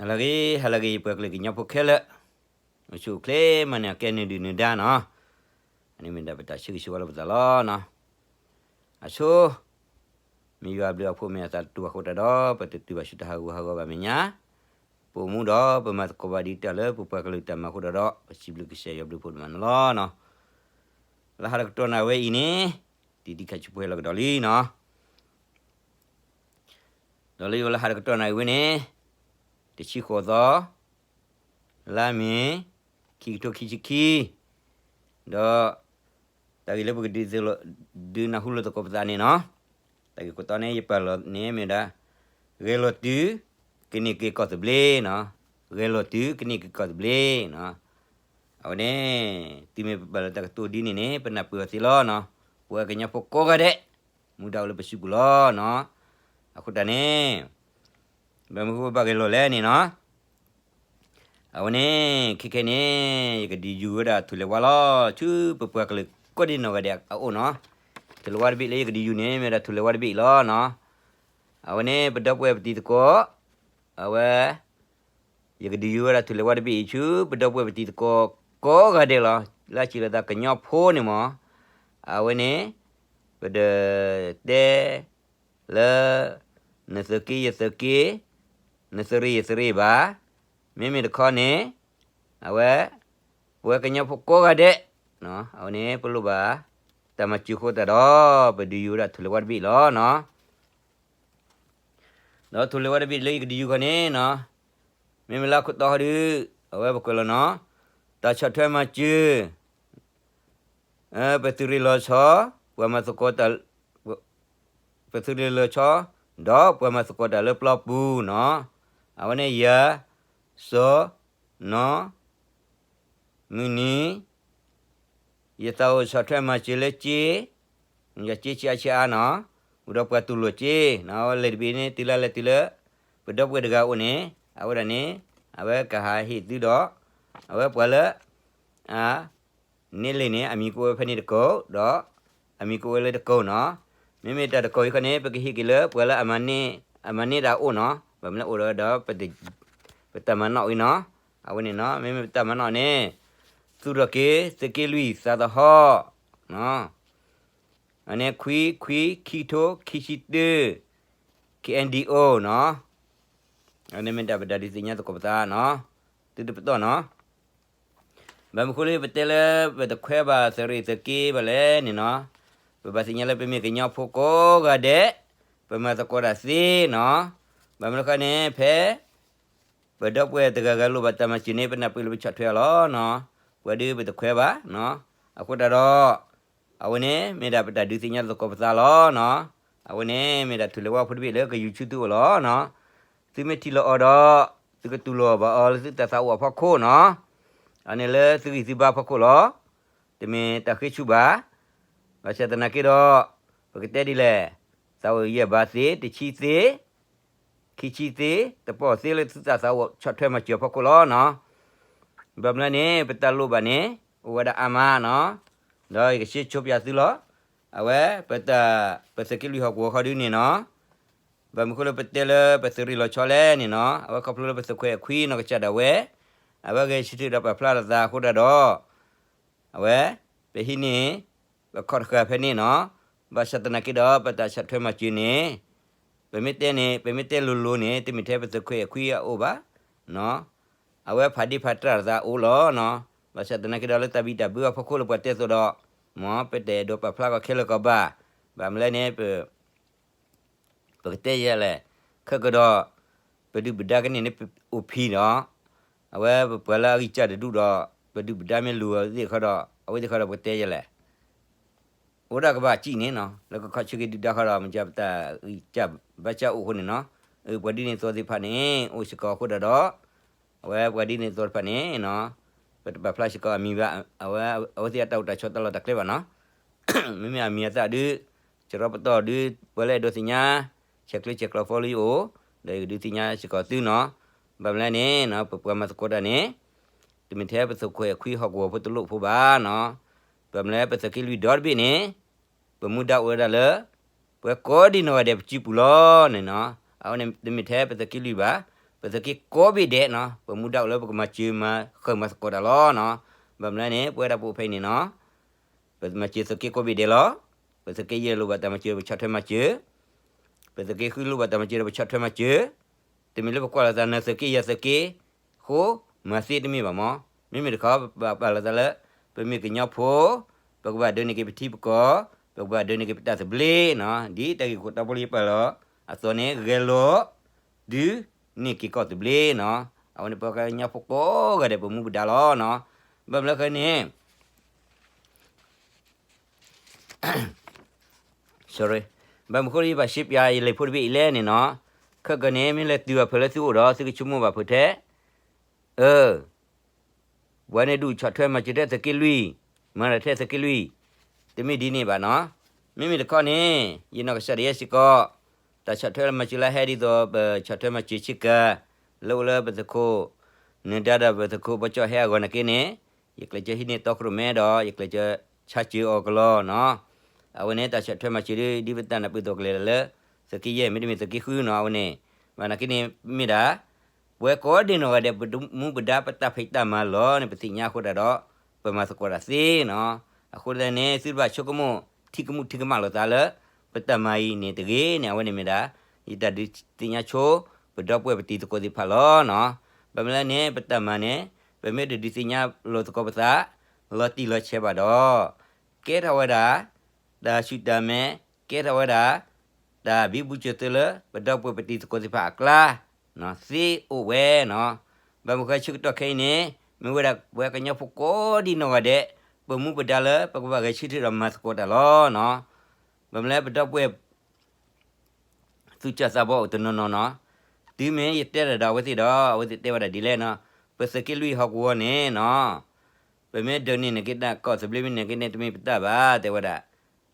ဟါလၢအဂ့ၤ ဟါလၢအဂ့ၤ ပှၤကလုာ်ကညီဖိခဲလၢာ်, အိၣ်ဆူၣ်အိၣ်ချ့မးန့ၣ် အကဲနုာ်ဒုၣ်နုာ်ဒါနီၤ, အန့ၣ်မ့ၢ်ဒၣ်ပတၢ်ဆၢဂ့ၤဆၢဝါလၢပသးလီၤနီၤ. အဆိ မ့ၢ်ယွၤအဘျုးအဖှိၣ်မ့ၢ်အသးတတူာ်အဃိတၢ်ဒီး ပတတုၤဘၣ်ဆူတၢ်ဟးဂူာ်ဟးဂီၤဘၣ်မဲာ်ညါ, ပအိၣ်မူဒီးပမၤသကိးဘၣ်ဒ်တၢ်လၢပပှၤကလုာ်တၢ်မၤအဃိတၢ်ဒီး ပစံးဘျုးကစၢ်ယွၤဘျုးဖှိၣ်ဒိၣ်မးန့ၣ်လီၤနီၤ. လၢဟါတကတီၢ်နၣ်ရံၣ်ဝဲအံၤန့ၣ် တံၤတံၤခါဆူဖိဟဲလီၤကဒီးလံနီၤ. ဒီးလၢယအိၣ်လၢဟါတကတီၢ်နၣ်ရံၣ်ဝဲန့ၣ် တဆံဃိးသီ လါမ့ၤ ခံကထိခံဆံခံ, ဒီး တၢ်ဂ့ၢ်လၢပကဒုးသ့ၣ်လီၤ ဒုးနၢ်ဟူလိာ်သကိးပသးန့ၣ်နီၤ, တၢ်ဂ့ၢ်ခိၣ်တီန့ၣ် ယပာ်လီၤန့ၣ်မ့ၢ်ဝဲဒၣ် ဂဲၤလီၤတုၤ ကန့ၢ်က့ၤကီၢ်သဘျ့နီၤ, ဂဲၤလီၤတုၤ ကန့ၢ်က့ၤကီၢ်သဘျ့နီၤ. အဝဲန့ၣ် တုၤမ့ၢ်ပပာ်လီၤတၢ်ကတိၤဒ်န့ၣ်န့ၣ် ပနၢ်ပၢၢ်အီၤသ့လီၤနီၤ, ပှၤကညီဖိကိးဂၤဒဲး မူဒါအိၣ်လၢပစုပူၤလီၤနီၤ. အဃိတၢ်န့ၣ် ဘၣ်မနုၤဃိပဘၣ်ဂဲၤလီၤလဲၣ်န့ၣ်နီၤ, အဝဲန့ၣ် ခဲခဲန့ၣ် ယကဒုးယူၤဝဲဒၣ်ထူၣ်လဲၤဝါလီၤ ဆူပပှၤကလုာ်ကိးဒံနီၢ်ဂၤဒဲးအအိၣ်နီၤ. ထူၣ်လဲၤဝါတဘ့ၣ်လၢယကဒုးယူၤန့ၣ် မ့ၢ်ဝဲဒၣ်ထူၣ်လဲၤဝါတဘ့ၣ်အံၤလီၤနီၤ. အဝဲန့ၣ် ပဒီပုၢ်ဝဲၢ်ပတံၤသကိး အဝဲ ယကဒုးယူၤဝဲဒၣ်ထူၣ်လဲၤဝါတဘ့ၣ်အံၤဆူ ပဒီပုၢ်ဝဲၢ်ပတံၤသကိးကိးဂၤဒဲးလီၤ. လၢအစံးလီၤသးကညီဖိန့ၣ်မး, အဝဲန့ၣ် ပတတဲ လၢ နသုးက့ယသုးက့, နသုးရ့ၣ်ယသုးရ့ၣ်ဘၣ်. မ့မ့ၢ်တခီန့ၣ် အဝဲ ပဝဲကညီဖိကိးဂၤဒဲး အဝဲန့ၣ် ပလိၣ်ဘၣ် တၢ်မၤစၢၤအဃိသတးဒီး ပဒုးယူၤဝဲဒၣ်ထူၣ်လဲၤဝါတဘ့ၣ်လီၤနီၤ. ဒီးထူၣ်လဲၤဝါတဘ့ၣ်လၢယကဒုးယူၤခီန့ၣ်နီၤ, မ့မ့ၢ်လၢအခိၣ်တီဃီဒီး အဝဲပကွဲးလီၤနီၤ, တၢ်ဆီၣ်ထွဲမၤစၢၤ ပသုးရ့ၣ်လီၤဆီ ပှၤမၤသကိးတၢ် ပသုးရ့ၣ်လီၤဆီ ဒီးပှၤမၤသကိးတၢ်လၢပျီပူၤနီၤ, အဝဲန့ၣ်ယၤ စီၤ နီၤ မုၢ်နံၤ ယသးအိၣ်ဆီၣ်ထွဲမၤစၢၤလၢက့ ယက့ဆံးအါဆံးအါနီၤ, အိၣ်ဒီးပှၤတူၢ်လိာ်က့နီၤ, လဲၤတဘ့ၣ်န့ၣ် တုၤလၢလဲၤတုၤလၢ ပဒီပုၢ်ဝဲၢ်တဂၤအအိၣ်န့ၣ် အဝဲဒၣ်န့ၣ် အဝဲကဟးဟ့ၣ်သုဒီး အဝဲပှၤလၢ အ န့ၢ်လံာ်န့ၣ် အမံၤကအိၣ်ဝဲဖဲန့ၣ်တကိး ဒီး အမံၤကအိၣ်ဝဲလၢတကိးနီၤ, မ့မ့ၢ်တၢ်တကိးအံၤခီန့ၣ် ပကဟ့ၣ်က့ၤလၢပှၤလၢ အမၤန့ၢ်တၢ်အိၣ်နီၤ, ဘၣ်မနုၤလဲၣ်အိၣ်ဒီး ပတၢ်မၤနီၣ်ဝံၤနီၤ, အဝဲန့ၣ်နီၤ မ့မ့ၢ်ပတၢ်မၤနီၣ်န့ၣ် သူၣ်ထီၣ်က့ၤ သုးက့လွံၢ်သးသဟီၣ် အန့ၣ် ခွံ ခွံ ခံကထိခံဆံတၢ KNDO နီၤ, အန့ၣ်မ့ၢ်ဒၣ်ပတၢ်ဒုးသ့ၣ်ညါသကိးပသးနီၤ, သုတပတီၢ်နီၤ, ဘၣ်မနုၤဃိလၢပတဲလၢ ပတခွဲးဘၣ်သုးရ့ၣ်သုးက့ဘၣ်လဲၣ်န့ၣ်နီၤ, ပဘၣ်သ့ၣ်ညါလၢပမ့ၢ်ကညီဖိကိးဂၤဒဲး, ပမၤသကိးတၢ်သ့နီၤ, ဘၣ်မနုၤဃိန့ၣ် ဖဲ ပဒီပုၢ်ဝဲၢ်တဂၤဂၤလိၣ်ဘၣ်တၢ်မၤစၢၤန့ၣ် ပနၢ်ပၢၢ်လၢပဆီၣ်ထွဲအီၤလီၤနီၤ, ပှၤဒုးပတခွဲးဘၣ်နီၤ, အဃိတၢ်ဒီး အဝဲန့ၣ် မ့ၢ်ဒၣ်ပတၢ်ဒုးသ့ၣ်ညါသကိးပသးလီၤနီၤ, အဝဲန့ၣ် မ့ၢ်ဒၣ်ထူၣ်လဲၤဝါဖိတဘ့ၣ်လၢကယူၤဆူသုအိၣ်လီၤနီၤ, သုမ့ၢ်ထံၣ်လီၤအီၤဒီး သုကတူၢ်လိာ်ဘၣ်အီၤလၢသုတၢ်သးအိၣ်အဖီခိၣ်နီၤ, အန့ၣ်လၢသုဂံၢ်သုဘါဖီခိၣ်လီၤ, တမ့ၢ်တၢ်ဃ့ဆူၣ်ဘၣ်, ဘၣ်ဆၣ်သနာ်က့ဒီး ပကတဲဒ်လဲၣ်, သးအိၣ်ယဲၢ်ဘးသ့ တဆံသ့ ခံဆံသ့ တပီၢ်သ့လၢသုတၢ်သးအိၣ်ဆီၣ်ထွဲမၤစၢၤအဖီခိၣ်လီၤနီၤ. ဘၣ်မနုၤလဲၣ်န့ၣ် ပတၢ်လိၣ်ဘၣ်န့ၣ် အိၣ်ဝဲဒၣ်အါမးနီၤ. ဒီးယကစ့ဆိပၠးသုလီၤ. အဝဲ ပတၢ် ပသုးက့လွံၢ်ဟီၣ်ကဝီၤဃီဒုန့ၣ်နီၤ, ဘၣ်မနုၤဃိလၢပတဲလၢပသုးရ့ၣ်လီၤဆီလဲၣ်န့ၣ်နီၤ, အဝဲခီဖျိလၢပသုးခွဲးအခွံနီၢ်ကစၢ်ဒၣ်ဝဲ အဝဲဂဲၤဆၢထၢၣ်ဒီးပာ်ဖျါလီၤသးအဃိတၢ်ဒီး အဝဲ ပဟံးန့ၢ် ပခီၣ်တဃာ်ဖဲန့ၣ်နီၤ. ဘၣ်ဆၣ်သနာ်က့ဒီး ပတၢ်ဆီၣ်ထွဲမၤစၢၤန့ၣ် ပမ့ၢ်တဲန့ၣ် ပမ့ၢ်တဲလိၤလိၤန့ၣ် တမ့ၢ်ထဲပသုးခွဲးအခွံအအိၣ်ဘၣ်နီၤ. အဝဲဖးဒ့ဖးတြၢ်သးအိၣ်လီၤနီၤ. ဘၣ်ဆၣ်သနာ်က့ဒီး လၢတၢ်ဘံၣ်တၢ်ဘၢအဖီခိၣ်လၢပှၤတဲသိးဒီး မ်ပတအဲၣ်ဒိးပာ်ဖျါကီခဲလၢာ်ကီဘၣ်. ဘၣ်မနုၤလဲၣ်န့ၣ် ပ ပကတဲယဲလဲၣ်, ခဲကဒီး ပဒုၣ်ပဒါကန့ၢ်န့ၣ်အိၣ်ဖံးဒီး အဝဲပပှၤလၢအဂံၢ်စၢ်တဒူၣ်ဒီး ပဒုၣ်ပဒါမ့ၢ်လူၤအီၤသ့ၣ်ခီဒီး အဝဲသ့ၣ်ခီဒီးပကတဲယဲလဲၣ်. အိၣ်ဒၣ်ကဘၣ်စံးန့ၣ်နီၤ, လၢကခီၣ်ဆၢက့ၤဒုၣ်ဒါခီဒီး မ့ၢ်ပတၢ်ဂံၢ်စၢ်ဘါစၢ်အိၣ်အဃိန့ၣ်နီၤ. ပှၤဒ်န့ၣ်သိးသ့ၣ်တဖၣ်န့ၣ် အိၣ်စ့ၢ်ကီးအဃိတၢ်ဒီး အဝဲပှၤဒ်န့ၣ်သိးတဖၣ်န့ၣ်နီၤ, ပတပာ်ဖျါစ့ၢ်ကီးအမံၤဘၣ်, အဝဲ အဝဲသ့ၣ်အတၢ်အိၣ်တၢ်ဆိးတၢ်လီၢ်တၢ်ကျဲဘၣ်နီၤ. မ့မ့ၢ်အမံၤအသၣ်ဒုး စရီပတီၢ်ဒုး ပှၤလၢအဲၣ်ဒိးသ့ၣ်ညါ ဆဲးကျၢဆဲးကျိးဖီလၢယအိၣ်, ဒီးယကဒုးသ့ၣ်ညါစ့ၢ်ကီးသုနီၤ. ဘၣ်မနုၤလဲၣ်န့ၣ် ပပှၤမၤသကိးတၢ်န့ၣ် တမ့ၢ်ထဲပသုးခွဲးအခွံဟီၣ်ကဝီၤဖိတလိၣ်ဖိဘၣ်နီၤ. ဘၣ်မနုၤလဲၣ် ပသုးက့လွံၢ်ဒီတဘ့ၣ်န့ၣ် ပမူဒါအိၣ်ဝဲဒၣ်လၢ ပှၤကိးဒံနီၢ်ဂၤဒဲးပစုပူၤလီၤန့ၣ်နီၤ. အဝဲန့ၣ်တမ့ၢ်ထဲပသုးက့လွံၢ်ဘၣ်, ပသုးက့ကိးဘ့ၣ်ဒဲးနီၤ, ပမူဒါအိၣ်လၢပကမၤစၢၤမၤဃၢၤမၤသကိးတၢ်လီၤနီၤ. ဘၣ်မနုၤလဲၣ်န့ၣ် ပဝဲဒၣ်ပအိၣ်ဖဲအံၤန့ၣ်နီၤ, ပမၤစၢၤသုးက့ကိးဘ့ၣ်ဒဲးလီၤ. ပသုးက့ယဲၢ်လိၣ်ဘၣ်တၢ်မၤစၢၤဒီးပဆီၣ်ထွဲမၤစၢၤ, ပသုးက့ဃုလိၣ်ဘၣ်တၢ်မၤစၢၤဒီးပဆီၣ်ထွဲမၤစၢၤ, တမ့ၢ်လၢပကွၢ်လိာ်သးနသုးက့ယဲၢ်သုးက့ ဃိ မၤသ့တမ့ၢ်ဘၣ်မး, မ့မ့ၢ်တခီ ပပာ်လီၤသးလၢ ပမ့ၢ်ကညီဖိ, ပကဘၣ်ဒိးန့ၢ်က့ၤပထံပကီၢ်, ပကဘၣ်ဒိးန့ၢ်က့ၤပတၢ်သဘျ့နီၤ, ဒ်တၢ်ဂ့ၢ်ခိၣ်တီပီလံပာ်လီၤအသိးန့ၣ် ဂဲၤလိာ် ဒုးန့ၢ်က့ၤကီၢ်သဘျ့နီၤ, အဝဲန့ၣ်ပှၤကညီဖိကိးဂၤဒဲးပမူပဒါလီၤနီၤ, ဘၣ်မနုၤလဲၣ်န့ၣ် ဘၣ်မနုၤဃိလၢယဘၣ်ရှဲပၠးယလံာ်ဖိတဘ့ၣ်အံၤလဲၣ်န့ၣ်နီၤ, ခဲကနံၣ်အံၤ မ့ၢ်လဲၤတုၤအီၤဖဲလၢသုအိၣ်ဒီး သုကဆိကမိၣ်ဘၣ်ဖုးထဲ, အၢ, ပှၤန့ၣ်ဒုးဆီၣ်ထွဲမၤစၢၤထဲသုးက့လွံၢ်, မၤတၢ်ထဲသုးက့လွံၢ်, တမ့ၢ်ဒ်န့ၣ်ဘၣ်နီၤ, မ့မ့ၢ်တခီန့ၣ် ယနီၢ်ကစၢ်ဒၣ်ယဲစ့ၢ်ကီး, တၢ်ဆီၣ်ထွဲမၤစၢၤလၢဟဲဒ်သိး ပဆီၣ်ထွဲမၤစၢၤဆ့ကၤ, လၢအိၣ်လၢပသုးခိၣ် နၢၤဒါဒီးပသုးခိၣ်ဘီကၠီၣ်ဟဲအဂီၢ်နာ်က့န့ၣ်, ယကျဲးစၢးဟံးန့ၢ်တီခိၣ်ရိၣ်မဲဒီး ယကျဲးစၢးဆါစၢၤအီၤကလီနီၤ, အဝဲန့ၣ်တၢ်ဆီၣ်ထွဲမၤစၢၤဒ်ပတၢ်နၢ်ပၢၢ်သီၣ်ကလဲာ်လၢ သုးက့ယဲၢ် မ့တမ့ၢ်သုးက့ဃုနီၤ, အဝဲန့ၣ်, ဘၣ်နာ်က့န့ၣ် မ့ၢ်ဒၣ် ပဝဲကိးဒံနီၢ်ဂၤဒဲး ပမူပဒါပတၢ်ဖံးတၢ်မၤလီၤန့ၣ် ပသ့ၣ်ညါအဃိသတးဒီး ပမၤသကိးတၢ်သ့နီၤ, အဃိသတးန့ၣ် သုတဘၣ်ဆိကမိၣ် ထံကမူၣ်ထံကမၣ်လိာ်သးလၢ ပတၢ်မၤအံၤန့ၣ်တဂ့ၤန့ၣ် အဝဲန့ၣ်မ့ၢ်ဒၣ် ယတၢ်ဒုးသ့ၣ်ညါဆိ ပဒီပုၢ်ဝဲၢ်ပတံၤသကိးသ့ၣ်တဖၣ်လီၤနီၤ, ဘၣ်မနုၤလဲၣ်န့ၣ် ပတၢ်မၤန့ၣ် ပမ့ၢ်တဒုးသ့ၣ်ညါလိာ်သကိးပသး လီၤတံၢ်လီၤဆဲးဘၣ်ဒီး ကဲထီၣ်ဝဲဒၣ် တၢ်ဆူၣ်တၢ်မဲာ်, ကဲထီၣ်ဝဲဒၣ် တၢ်ဘံဘူစၢၤသုးလၢ ပဒီပုၢ်ဝဲၢ်ပတံၤသကိးသ့ၣ်တဖၣ်အကျါ သ့အိၣ်ဝဲနီၤ, ဘၣ်မနုၤဃိဆၢကတီၢ်ခဲအံၤန့ၣ် မ့ၢ်ဝဲဒၣ်ပဝဲကညီဖိကိးဒံနီၢ်ဂၤဒဲး ပမူပဒါလၢ ပကဘၣ်ဂဲၤဆၢထၢၣ်ဒီးမၤသကိးတၢ်လီၤနီၤ, ဘၣ်မနုၤလၢပဒီပုၢ်ဝဲၢ် သူၣ်စၢ်သးဘီအိၣ်တနီၤနီၤနီၤ, တုၤမ့ၢ်ယတဲတၢ်ဒီးအဝဲသ့ၣ်ဒီး အဝဲသ့ၣ်တဲဝဲဒၣ်ဒ်လဲၣ်နီၤ, ပသုးက့လွံၢ်ဟီၣ်ကဝီၤန့ၣ်နီၤ ပမ့ၢ်ဒိးန့ၢ်နက့တၢ်ကီၢ်သဘျ့မ့ၢ်န့ၣ်က့န့ၣ် တမ့ၢ်ပတၢ်ဘၣ် တဲဝဲဒၣ်,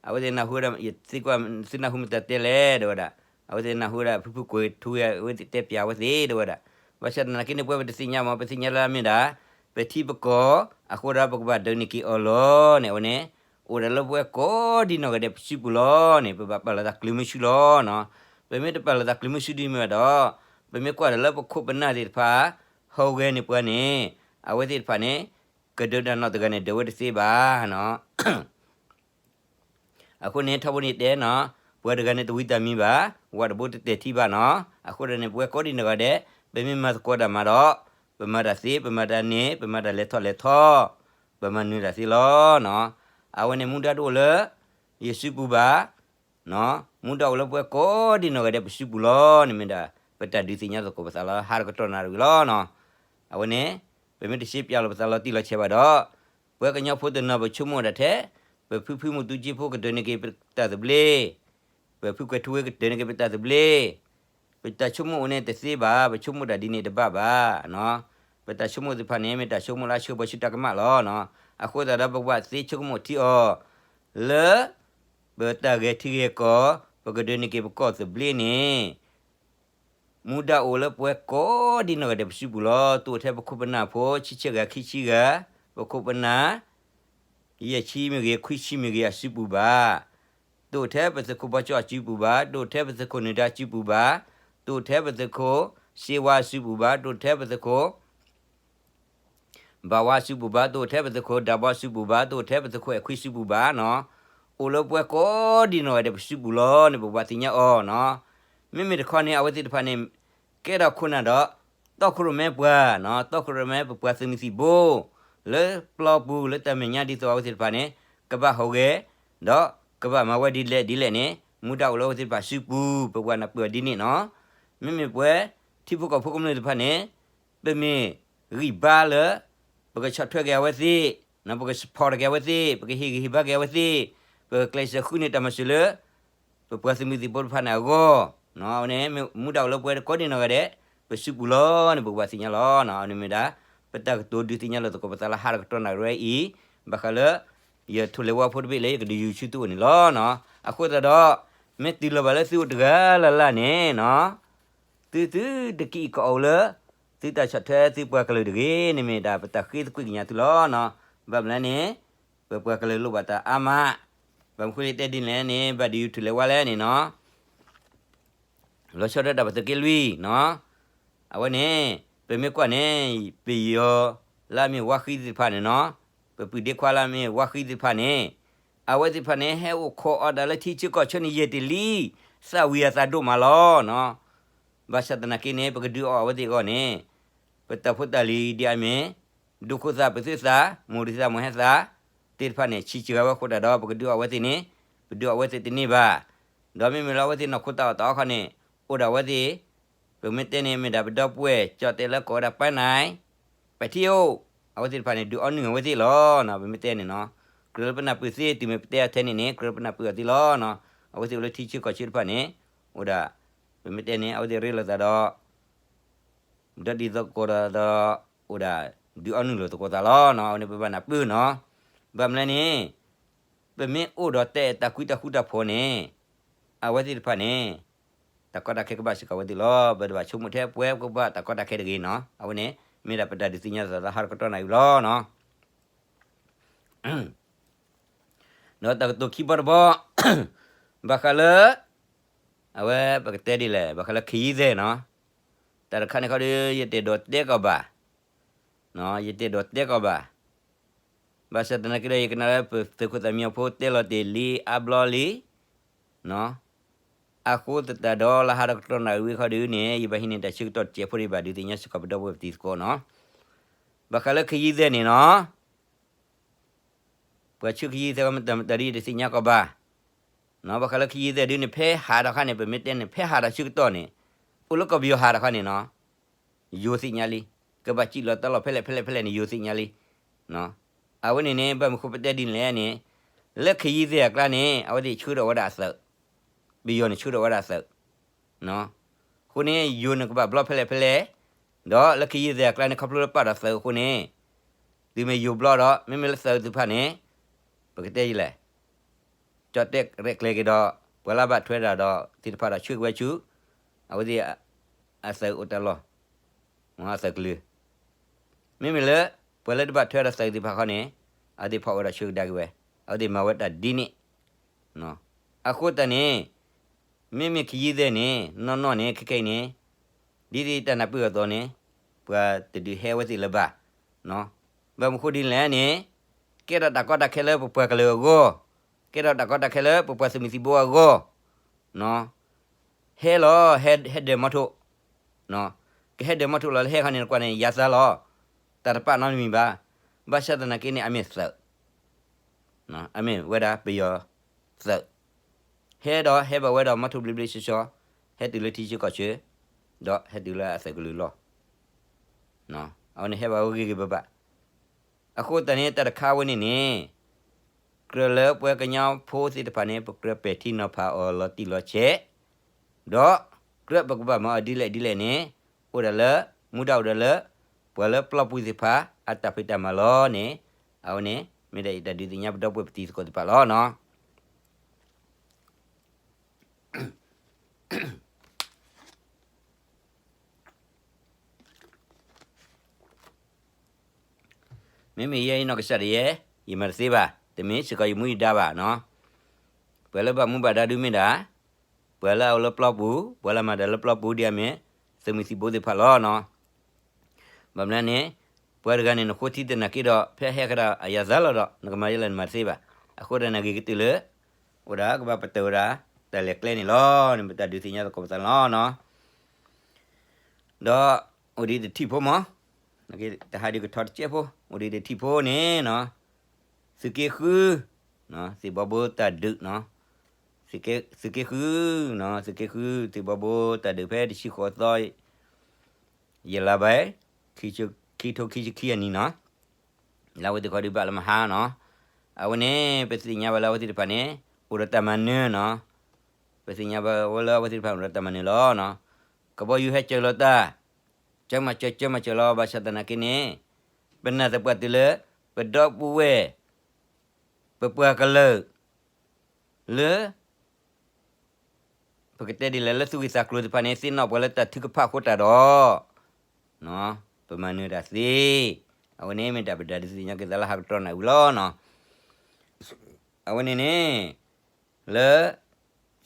အဝဲသ့ၣ်နၢ်ဟူဒၣ် ယသံကွၢ်သုနၢ်ဟူမတၤတဲလဲၣ် တဲဝဲဒၣ်, အဝဲသ့ၣ်နၢ်ဟူဒၣ် ဖုဖုကွဲၤထူဝ့ အဝဲသ့ၣ်တဲပျးဝဲသ့ၣ် တဲဝဲဒၣ်, ဘၣ်ဆၣ်သနာ်က့န့ၣ် ပဝဲပတသ့ၣ်ညါမး ပသ့ၣ်ညါလၢမ့ၢ်ဒၣ် ပထံပကီၢ် အဃိဒီးပကဘၣ်ဒိးန့ၢ်က့ၤအီၤလီၤန့ၣ် အဝဲန့ၣ် အိၣ်ဒၣ်လၢပဝဲကိးဒံနီၢ်ဂၤဒဲးပစုပူၤလီၤန့ၣ် ပဘၣ်ပာ်လီၤသးကျၢၤမုဆူလီၤနီၤ, ပမ့ၢ်တပာ်လီၤသးကျၢၤမုဆူဒ်မ့ၢ်ဘၣ်ဒီး ပမ့ၢ်ကွၢ်ဒီးလၢပခိၣ်ပနၢ်သ့ၣ်တဖၣ် ဟီၣ်ဂဲၤန့ၢ်ပှၤန့ၣ် အဝဲသ့ၣ်တဖၣ်န့ၣ် ကဒုးတၢ်နီၢ်တဂၤန့ၣ် ဒုးဝဲတသ့ဘၣ်နီၤ အဃိန့ၣ် ထီဘိန့ၣ်တဲနီၤ, ပှၤတဂၤန့ၣ်တဝံတၢ်မံၤဘၣ်, ဝးတဘိတတဲာ်ထံဘၣ်နီၤ, အဃိဒီးန့ၣ် ပဝဲကိးဒံနီၢ်ဂၤဒဲး ပမ့ၢ်မၤသကိးတၢ်မၤဒီး ပမၤတၢ်သ့, ပမၤတၢ်န့ၢ်, ပမၤတၢ်လဲၤထီၣ်လဲၤထီ, ပမၤနၢၤတၢ်သ့လီၤနီၤ, အဝဲန့ၣ်မူဒါတအိၣ်လၢ ယစုပူၤဘၣ် မူဒါအိၣ်လၢပဝဲကိးဒံနီၢ်ဂၤဒဲးပစုပူၤလီၤန့ၣ်မ့ၢ်ဒၣ် ပတၢ်ဒုးသ့ၣ်ညါသကိးပသးလၢဟါတကတီၢ်နၣ်ရံၣ်လီၤနီၤ, အဝဲန့ၣ် ပမ့ၢ်တရှဲပၠးလီၤပသးလီၤတံၢ်လီၤဆဲးဘၣ်ဒီး ပဝဲကညီဖိတနီၤပဆိကမိၣ်ဒၣ်ထဲ ပဖုဖုမုၢ်တူကၠံဖိကဒုးန့ၢ်က့ၤပတၢ်သဘျ့, ပဖုကွဲၤထူဝ့ကဒုးန့ၢ်က့ၤပတၢ်သဘျ့, ပတၢ်ဆိကမိၣ်အိၣ်န့ၣ်တသ့ဘၣ်, ပဆိကမိၣ်တၢ်ဒ်န့ၣ်တဘၣ်ဘၣ်နီၤ, ပတၢ်ဆိကမိၣ်သ့ၣ်တဖၣ်န့ၣ် မ့ၢ်တၢ်ဆိကမိၣ်လၢအဆှၢပှၤဆူတၢ်ကမၣ်လီၤနီၤ, အဃိသတးဒီးပကဘၣ်သ့ဆိကမိၣ်ထံအီၤ လၢ ပတၢ်ဂဲၤထံဂဲၤကီၢ် ပကဒုးန့ၢ်က့ၤပကီၢ်သဘျ့န့ၣ် မူဒါအိၣ်လၢပဝဲကိးဒံနီၢ်ဂၤဒဲးပစုပူၤလီၤ, တအိၣ်ထဲပခိၣ်ပနၢ်ဖိ ဆံဆံဂၤ ခံဆံဂၤ, ပခိၣ်ပနၢ် ယဲၢ်ဆံမ့ၢ်ဂ့ၤ ခွံဆံမ့ၢ်ဂ့ၤအစုပူၤဘၣ်, တအိၣ်ထဲပသုးခိၣ်ဘီကၠီအစုပူၤဘၣ်, တအိၣ်ထဲပသုးခိၣ်နၢၤဒါအစုပူၤဘၣ်, တအိၣ်ထဲပသုးခိၣ်စ့ဝါအစုပူၤဘၣ်, တအိၣ်ထဲပသုးခိၣ် ဘၣ်ဝါစုပူၤဘၣ်, တအိၣ်ထဲပသုးခိၣ်ဒၢဘီစုပူၤဘၣ်, တအိၣ်ထဲပသုးခိၣ်အဲၣ်ခွံစုပူၤဘၣ်နီၤ, အိၣ်လၢပဝဲကိးဒံနီၢ်ဂၤဒဲးပစုပူၤလီၤန့ၣ် ပဘၣ်သ့ၣ်ညါအီၤနီၤ, မ့မ့ၢ်တခီန့ၣ် အဝဲသ့ၣ်တဖၣ်န့ၣ် ကဲထီၣ်ခိၣ်နၢ်ဒီး တီခိၣ်ရိၣ်မဲပှၤနီၤ, တီခိၣ်ရိၣ်မဲပပှၤသုးမုၢ်သံၣ်ဘိ လၢပျီပူၤလၢတၢ်မဲာ်ညါဒ်သိးအဝဲသ့ၣ်တဖၣ်န့ၣ် ကဘၣ်ဟီၣ်ဂဲၤ ဒီးကဘၣ်မၤဝဲဒ်လဲၣ်ဒ်လဲၣ်န့ၣ် မူဒါအိၣ်လၢအဝဲသ့ၣ်တဖၣ်စုပူၤ ပဝဲနၢ်ပၢၢ်အီၤဒ်န့ၣ်နီၤ, မ့မ့ၢ်ပဝဲ ထံဖိကီၢ်ဖိကမျၢၢ်သ့ၣ်တဖၣ်န့ၣ် ပမ့ၢ်ဂံၢ်ဘါလၢ ပကဆီၣ်ထွဲက့ၤအဝဲသ့ၣ်, ပက support က့ၤအဝဲသ့ၣ်, ပကဟ့ၣ်ဂံၢ်ဟ့ၣ်ဘါက့ၤအဝဲသ့ၣ်, ပကကျဲးစၢးဃုန့ၢ်တၢ်မၤစၢၤလၢ ပပှၤသုးမုၢ်သံၣ်ဘိတဖၣ်န့ၣ်အဂီၢ်, န့ၣ် မူဒါအိၣ်လၢပဝဲကိးဒံနီၢ်ဂၤဒဲး ပစုပူၤလီၤန့ၣ် ပကဘၣ်သ့ၣ်ညါလီၤ. န့ၣ်မ့ၢ်ဒၣ် ပတၢ်ကတိၤဒုးသ့ၣ်ညါလီၤသကိးပသးလၢဟါတကတီၢ်နၣ်ရံၣ်ဝဲအံၤ, ဘၣ်ဃးလၢ ယထိၣ်လဲၤဝါဖိတဘ့ၣ်လၢယကဒုးယူၤဆူသုအိၣ်န့ၣ်လီၤ. အဃိသတးဒီး မ့ၢ်တုၤလီၤဘၣ်လၢသုအိၣ်တဂၤလၢ်လၢ်န့ၣ် သုသုတကအံၣ်ကအီၣ်လၢ သုတၢ်ဆီၣ်ထွဲသုပှၤကလုာ်တဂ့ၤန့ၣ်မ့ၢ်ဒၣ် ပတၢ်ဃ့သကွံာ်ကညးသုလီၤ. ဘၣ်မနုၤလဲၣ်န့ၣ် ပပှၤကလုာ်လိၣ်ဘၣ်တၢ်အါမး, ဘၣ်မနုၤဃိလၢယတဲဒ်န့ၣ်လဲၣ်န့ၣ် ဘၣ်ဒုးယူၤထိၣ်လဲၤဝါလဲၣ်န့ၣ်နီၤ လီၤဆီဒၣ်တၢ်ပသုးက့လွံၢ်နီၤ, အဝဲန့ၣ် ပမ့ၢ်ကွၢ်န့ၣ် ပယီၤလၢအမ့ၢ်ဝါဃံသ့ၣ်တဖၣ်န့ၣ်နီၤ, ပပုၢ်ဒ့ခွါလၢအမ့ၢ်ဝါဃံသ့ၣ်တဖၣ်န့ၣ်, အဝဲသ့ၣ်တဖၣ်န့ၣ် ဟဲအိၣ်ခိးအီၤဒၣ်လၢထံဆၢကီၢ်ဆၢန့ၣ် ယဲၢ်တလံ, သၣ်ဝံၤအသးဒိၣ်မးလီၤနီၤ. ဘၣ်ဆၣ်သနာ်က့န့ၣ် ပကဒုးအီၣ်အဝဲသ့ၣ်အဂီၢ်န့ၣ် ပတၢ်ဖိတၢ်လံၤဒ်အမ့ၢ် ဒိခိၣ်သၣ်ပသုးသၣ် မိၢ်ရံသၣ်မိၢ်ဟဲသၣ် သ့ၣ်တဖၣ်န့ၣ် ဆံးစှၤဝဲအဃိသတးဒီး ပကဒုးအီၣ်အဝဲသ့ၣ်န့ၣ် ပဒုးအီၣ်အဝဲသ့ၣ်တန့ၢ်ဘၣ်. ဒီးမ့မ့ၢ်လၢအဝဲသ့ၣ်နီၢ်ခိတၢ်အီၣ်တၢ်အီခီန့ၣ် အိၣ်ဒီးအဝဲသ့ၣ် ပမ့ၢ်တဲန့ၣ် မ့ၢ်ဒၣ်ပဒီပုၢ်ဝဲၢ် ကၠီၣ်တဲၣ်လၢကိးဝဲဒၣ်ပၢ်နၢ် ပထံၣ်အိၣ်, အဝဲသ့ၣ်တဖၣ်န့ၣ် ဒုးအီနုၢ်အဝဲသ့ၣ်လီၤနီၤ. ပမ့ၢ်တဲန့ၣ်နီၤ ကြၢးလၢပနၢ်ပၢၢ်သ့ တုၤမ့ၢ်ပတဲအထဲန့ၣ်န့ၣ် ကြၢးလၢပနၢ်ပၢၢ်အီၤသ့လီၤနီၤ. အဝဲသ့ၣ်အိၣ်လၢထံဆၢကီၢ်ဆၢတဖၣ်န့ၣ် အိၣ်ဒၣ် ပမ့ၢ်တဲန့ၣ် အဝဲသ့ၣ်ရ့လိာ်သးဒီး ဒီးဒ်သိးသကိးဒီး အိၣ်ဒၣ် ဒုးအီနုၢ်လိာ်သကိးသးလီၤနီၤ. အဝဲန့ၣ်ပဘၣ်နၢ်ပၢၢ်နီၤ. ဘၣ်မနုၤလဲၣ်န့ၣ် ပမ့ၢ်အိၣ်ဒီးတၢ်အဲၣ်တၢ်ကွံတၢ်ဃူတၢ်ဖိးန့ၣ် အဝဲသ့ၣ်တဖၣ်န့ၣ် တၢ်ကီတၢ်ခဲကဘၣ်စ့ၢ်ကီးအဝဲသ့ၣ်လီၤ. ပတဘၣ်ဆိကမိၣ်ထဲပဝဲကဘၣ်တၢ်ကီတၢ်ခဲတဂ့ၤနီၤ. အဝဲန့ၣ် မ့ၢ်ဒၣ်ပတၢ်ဒုးသ့ၣ်ညါသးလၢဟါတကတီၢ်နၣ်ရံၣ်လီၤနီၤ. ဒီးတၢ်ကတိၤခံဘီတဘီ ဘၣ်ဃးလၢ အဝဲပကတဲဒ်လဲၣ် ဘၣ်ဃးလၢခ့ယံၤသဲးနီၤ. တၢ်တခါန့ၣ်ခီဒီး ယတအဲၣ်ဒိးတဲကီးဘၣ်, ယတအဲၣ်ဒိးတဲကီးဘၣ်. ဘၣ်ဆၣ်သနာ်က့ဒီး ယကနၣ်လၢပသုးခိၣ်သၣ်မံညီၤဖိတဲလီၤတ့ၢ်လံအါဘျီလံ အဃိသတးဒီး လၢဟါတကတီၢ်နၣ်ရံၣ်ဝံၤခီဒုးန့ၣ် ယဘၣ်ဟံးန့ၢ်တၢ်ဆၢကတီၢ်တစဲးဖိဒီး ယဘၣ်ဒုးသ့ၣ်ညါစ့ၢ်ကီးပဒီပုၢ်ဝဲၢ်ပတံၤသကိးနီၤ. ဘၣ်ဃးလၢခ့ယံၤသဲးန့ၣ်နီၤ ပှၤဆှၢခ့ယံၤသဲးမတၤမတၤဒ်ယတသ့ၣ်ညါကီးဘၣ်. ဘၣ်ဃးလၢခ့ယံၤသဲးဒုးန့ၣ် ဖဲဟးတခါန့ၣ် ပမ့ၢ်တဲန့ၣ် ဖဲဟးတၢ်ဆၢကတီၢ်န့ၣ် အိၣ်လၢကီၢ်ပယီၤဟးတခါန့ၣ်နီၤ ယိၤသ့ၣ်ညါလံ. ကဘၣ်စံၣ်လီၤတၢ်လီၢ်ဖဲလဲၣ်ဖဲလဲၣ်ဖဲလဲၣ်န့ၣ် ယိၤသ့ၣ်ညါလံ. အဝဲန့ၣ်န့ၣ် ဘၣ်မနုၤဃိပတဲဒ်န့ၣ်လဲၣ်န့ၣ် လၢခ့ယံၤသဲးအကျါန့ၣ် အဝဲသ့ၣ်ဆှၢထီၣ်ဝဲဒၣ်အသုး, ပယီၤန့ၣ်ဆှၢထီၣ်ဝဲဒၣ်အသုး အဃိန့ၣ် ယိၤန့ၣ်ကဘၣ်ဘျီဖဲလဲၣ်ဖဲလဲၣ်, ဒီးလၢခ့ယံၤသဲးအကျါန့ၣ် ခီဖျိလၢပာ်ဒီးသုးအဃိန့ၣ် တုၤမ့ၢ်ယိၤဘျီဒီး မ့မ့ၢ်လၢသုးသ့ၣ်တဖၣ်န့ၣ် ပကတဲဒ်လဲၣ် ကၠီၣ်တဲၣ်ရဲၣ်ကျဲၤက့ၤဒီး ပှၤလၢအဘၣ်ထွဲတၢ်ဒီးသ့ၣ်တဖၣ်ဒီးဆှၢက့ၤဝဲဆူ အဝဲသ့ၣ်အသုးအိၣ်တၢ်လီၢ် အသုးကလုာ်, မ့မ့ၢ်လၢ ပှၤလၢတဘၣ်ထွဲဒီးသုးသ့ၣ်တဖၣ်ခီန့ၣ် အဝဲသ့ၣ်ဖီၣ်ဝဲဒီးဆှၢကဒါက့ၤဝဲ, အဝဲသ့ၣ်မၤဝဲတၢ်ဒ်န့ၣ် အဃိသတးန့ၣ် မ့မ့ၢ်ခ့ယံၤသဲးန့ၣ် နီၢ်နီၢ်န့ၣ် ခဲခဲအံၤန့ၣ် ဒ်သိးယတၢ်နၢ်ပၢၢ်အသိးန့ၣ် ပှၤတဒုးဟဲအဝဲသ့ၣ်လၢၤဘၣ်. ဘၣ်မနုၤဃိဒ်လဲၣ်န့ၣ် ကဲထီၣ်တၢ်ကီတၢ်ခဲလၢပပှၤကလုာ်အဂီၢ်, ကဲထီၣ်တၢ်ကီတၢ်ခဲလၢပပှၤသုးမုၢ်သံၣ်ဘိအဂီၢ်, ဟဲလီၤ ဟဲဒၢးမီထိၣ်, ကဟဲဒၢးမီထိၣ်လီၤလၢဟဲခီန့ၣ် နကွၢ်န့ၣ် ယၤသးလီၤ, တၢ်တပာ်နီတမံၤဘၣ်. ဘၣ်ဆၣ်သနာ်က့န့ၣ် အမ့ၢ်သုး အမ့ၢ်ဝဲဒၣ်ပယီၤသုး, ဟဲဒီးဟဲဘၣ်ဝဲဒီးမီထိၣ်ဘျ့ဘျ့ဆှီဆှီ, ဟဲတုၤလၢထံဆၢကီၢ်ဆၢ, ဒီးဟဲတုၤလၢအသုးကလုာ်လီၢ်, အဝဲန့ၣ်ဟဲဘၣ်ဝဲဂ့ၤဂ့ၤဘၣ်ဘၣ်. အဃိသတးန့ၣ် တၢ်တခါဝဲန့ၣ်န့ၣ် ကြၢးလၢပှၤကညီဖိသ့ၣ်တဖၣ်န့ၣ် ပကြၢးပဲာ်ထံနီၤဖးအီၤလီၤတံၢ်လီၤဆဲး, ဒီးကြၢးပကဘၣ်မၤအီၤဒ်လဲၣ်ဒ်လဲၣ်န့ၣ် အိၣ်ဒၣ်လၢ မူဒါအိၣ်ဒၣ်လၢ ပှၤလၢပျီပူၤသ့ၣ်တဖၣ် အတၢ်ဖံးတၢ်မၤလီၤန့ၣ် အဝဲန့ၣ် မ့ၢ်ဒၣ်ယတၢ်ဒုးသ့ၣ်ညါပဒီပုၢ်ဝဲၢ်ပတံၤသကိးသ့ၣ်တဖၣ်လီၤနီၤ. မ့မ့ၢ်ယဲအံၤနီၢ်ကစၢ်ဒၣ်ယဲ, ယမၤတသ့ဘၣ်, တမ့ၢ်စ့ၢ်ကီးယမူယဒါဘၣ်နီၤ. ပှၤလၢဘၣ်မူဘၣ်ဒါဒုးမ့ၢ်ဒၣ် ပှၤလၢအအိၣ်လၢပျီပူၤ, ပှၤလၢမၤတၢ်လၢပျီပူၤဒ်အမ့ၢ် သုးမုၢ်သံၣ်ဘိသ့ၣ်တဖၣ်လီၤနီၤ. ဘၣ်မနုၤန့ၣ် ပှၤတဂၤန့ၣ် နဃိထံသနာ်က့ဒီး ဖဲဟဲကဒီးအယၤသးလီၤဒီး နကမၤယဲလဲၣ်နမၤတသ့ဘၣ်. အဃိဒီးနဂ့ၤကတၢၢ်လၢ အိၣ်ဒၣ်ကဘၣ်ပတုာ်ဝဲဒၣ် တၢ်လဲၤကျဲန့ၣ်လီၤ. န့ၣ်ပတၢ်ဒုးသ့ၣ်ညါသကိးပသးလီၤနီၤ. ဒီးအိၣ်ဒံးတထံၣ်ဖိမး, တဟါဒုးကထီတစဲးဖိ အိၣ်ဒံးတထံၣ်ဖိန့ၣ်နီၤ, သုးက့ဃု, သ့ၣ်ဘီဘိတၢ်ဒုးနီၤ, သုးက့ဃု, သုးက့ဃု သ့ၣ်ဘီဘိတၢ်ဒုးဖဲတဆံဃိးသီ ယလါဘၣ် ခံထိခံဆံခံအနံၣ်နီၤ, လၢအဝဲသ့ၣ်ခီဒုးဘၣ်လၢမဟါနီၤ, အဝဲန့ၣ် ပသ့ၣ်ညါဘၣ်လၢအဝဲသ့ၣ်တဖၣ်န့ၣ် အိၣ်ဒီးတၢ်မၤနၢၤနီၤ, ပသ့ၣ်ညါဘၣ်ဝဲလၢအဝဲသ့ၣ်တဖၣ်အိၣ်ဒီးတၢ်မၤနၢၤလီၤ. ကဘီယူၤဟဲစၢၤလီၤတၢ်, ကမၤစၢၤ ကမၤစၢၤလီၤ ဘၣ်ဆၣ်သနာ်က့န့ၣ် ပနာ်သပှၢ်တုၤလၢ ပဒီပုၢ်ဝဲၢ် ပပှၤကလုာ် လၢ ပကတဲဒ်လဲၣ်လၢသူၣ်ဂ့ၤသးကျိၤသ့ၣ်တဖၣ်န့ၣ် သ့ၣ်နီၣ်ပှၤလၢတၢ်ထုကဖၣ်အဃိသတးဒီး ပမၤနၢၤတၢ်သ့, အဝဲန့ၣ်မ့ၢ်တၢ်ပတၢ်ဒုးသ့ၣ်ညါက့ၤသးလၢဟါကတီၢ်နၣ်ရံၣ်လီၤနီၤ. အဝဲန့ၣ်န့ၣ် လၢ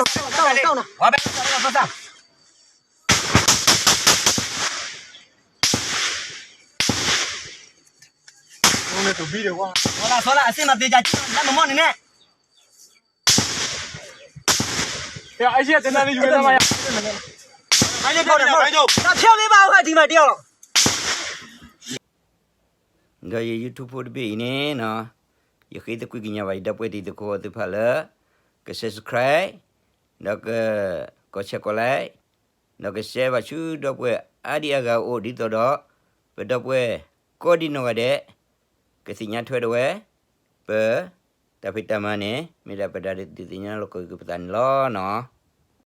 ဝဲဘဲ လၢမမီၢ်န့ၣ်န့ၣ် ဒီးယ YouTube ဖိတဘ့ၣ်အံၤန့ၣ်နီၤ, ယဃ့သကွံာ်ကညးဘၣ်ယဒီပုၢ်ဝဲၢ်တံၤသကိးသ့ၣ်တဖၣ်လၢ က subscribe, ဒီးက comment, ကိး like, ဒီးက share ဘၣ်ဆူဒီပုၢ်ဝဲၢ်အါဒံအါဂၤအအိၣ် ဒ်သိးဒီး ပဒီပုၢ်ဝဲၢ်ကိးဒံနီၢ်ဂၤဒဲး ကသ့ၣ်ညါထွဲဒီးဝဲ ပ တၢ်ဖံးတၢ်မၤန့ၣ် မ့ၢ်ဒၣ်ပတၢ်ဒုးသ့ၣ်ညါလိာ်ကွဲက့ၤပသးန့ၣ်လီၤနီၤ.